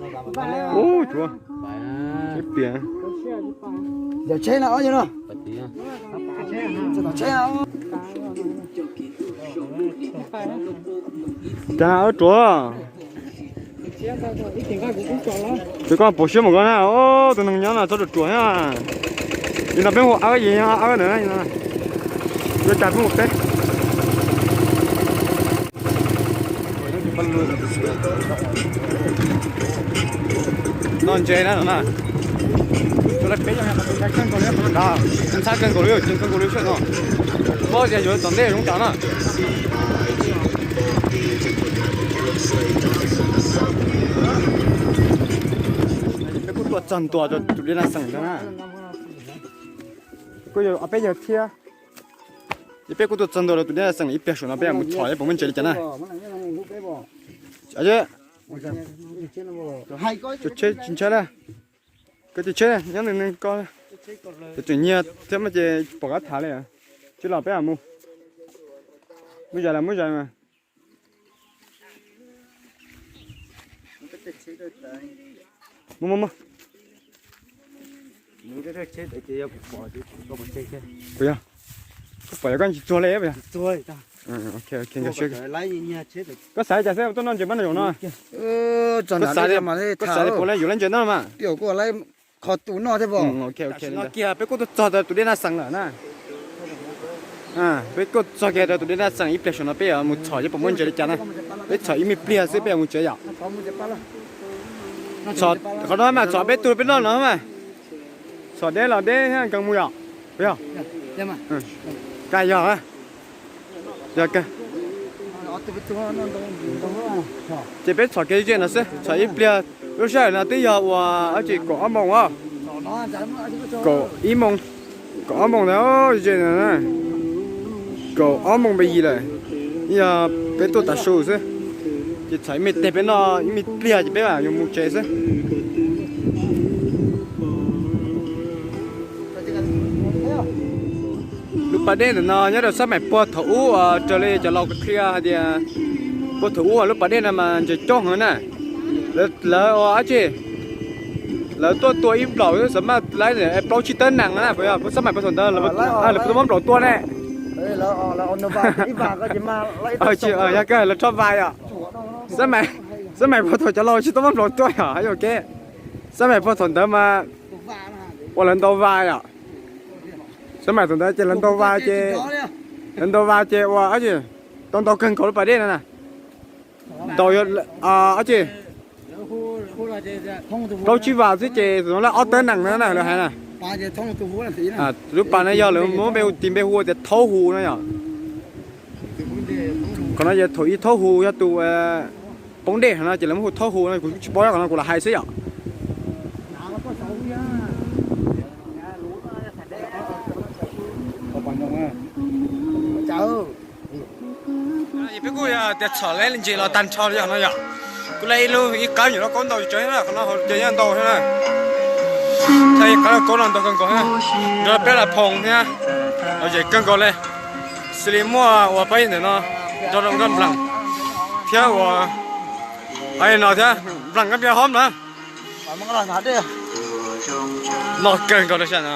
Ub, tshuav ib piam. Yog tsheb no, ob yog no. Tsheb no. Cas ruam. Ces koj pom siab mus koj na, tus neeg nyob no txhob ruam ruam na. Li no peb hu ab yim, ab ntawm no. Yuav cas peb hu peb. No ntses na no na. Tus lawv peb yog ntxhab kawg nkaus li, ntxhab kawg nkaus li, ceev kawg nkaus li sab no. Pob tias yuav tom ntej zoo cas na. Peb kuj tuaj txog ntua rau tus dej Naj Xeem ntag na. Kuj yog ob peb yawg thiab. Ces peb kuj tuaj txog ntua rau tus dej Naj Xeem ib pliag saum no peb mus txhom puas muaj ntses li cas na. Tus tsheb tsis ntshai na. Koj tus tsheb nyob nws ko. Tus tseem nyiag thiab mas ces pom qab tham li. Tsis los peb mus. Muaj zais los muaj zais mas. Mus mus mus. Puas yog? Koj pom yog koj tsis txuag li puas yog? Ok ok, nkag siab. Koj xav li cas xwb tuaj noj ntses pab no zaum no? Koj xav li, koj xav li puas yuav lawv ntses noj mas? Qhov tus noj thiab. Ok ok, no kiag peb kuj tuaj txog tus dej Naj Xeem lawm na. Peb kuj txog kiag rau tus dej Naj Xeem ib pliag saum no, peb yuav mus txhom seb puas muaj ntses li cas na. Peb txhom ib me pliag xwb peb yuav mus tsev yom. Qhov no mas txhom peb tug peb noj no mas. Txhom deb los deb thiab nkees mus yom. Yog, ka yog. Yog, ces peb txhom kiag ze no xwb, txhom ib pliag. Lub sij hawm no twb yog ua dab tsi, kaum ob moos os. Kaum ib moos, kaum ob moos ntawd ze no, kaum ob moos peb yim lawm. Yog peb tuaj tav su xwb, ces txhom ib me teg peb noj ib me pliag ces peb mam yuav mus tsev xwb. Lub pas dej ntawm no nyob rau sab maim puag thaum ub, raws li cov laus qhia hais tias puag thaum ub lub pas dej no mas ntses coob heev na. Lawv ua dab tsi, lawv tuaj tua ib nplaum xwb maj laib plaub tsib tawb nees na, puas yog? Sab maim puag thaum ntawd lawv tuaj muab nplaum tua ne. Yog kawg lawv rho vas yom. Sab maim puag thaum cov laus tsis tuaj muab nplaum tua yom, yog kev. Sab maim puag thaum ntawd mas ua lawv ntaus vas yom. Sab maim thaum ntawd ces lawv ntaus vas ces, lawv ntaus vas ces ua dab tsi, tau ntau kawg nkaus lub pas dej no na. Ntaus dab tsi, plaub tsib vas xwb ces thaum no lawv ob tawb nees na lawv hais na. Lub pas no yog lawv muab npe hu, tis npe hu tias Thaub Hu no yom. Qhov no yog thaum ub Thaub Hu yog tus poob dej no ces lawv muab hu Thaub Hu no, kuv tsis paub, qhov no kuv lam hais xwb yom. Peb kuj yog tias txhom leb ntses los tag nrho li yog no yom. Kuj leb ib lub ib qab nyuam loj kaub ntau tsawv thiab na, qhov no hauv ces yeej ntau thiab na. Thaij ib qab loj kaub no ntau kawg nkaus thiab, nrog peb las phoos thiab, los yem kawg nkaus li. Xws li muaj ua pab ntawm no nrog rau nkaj nplas thiab ua no thiab, nplas nkaj npias hob na, loj kawg nkaus li na.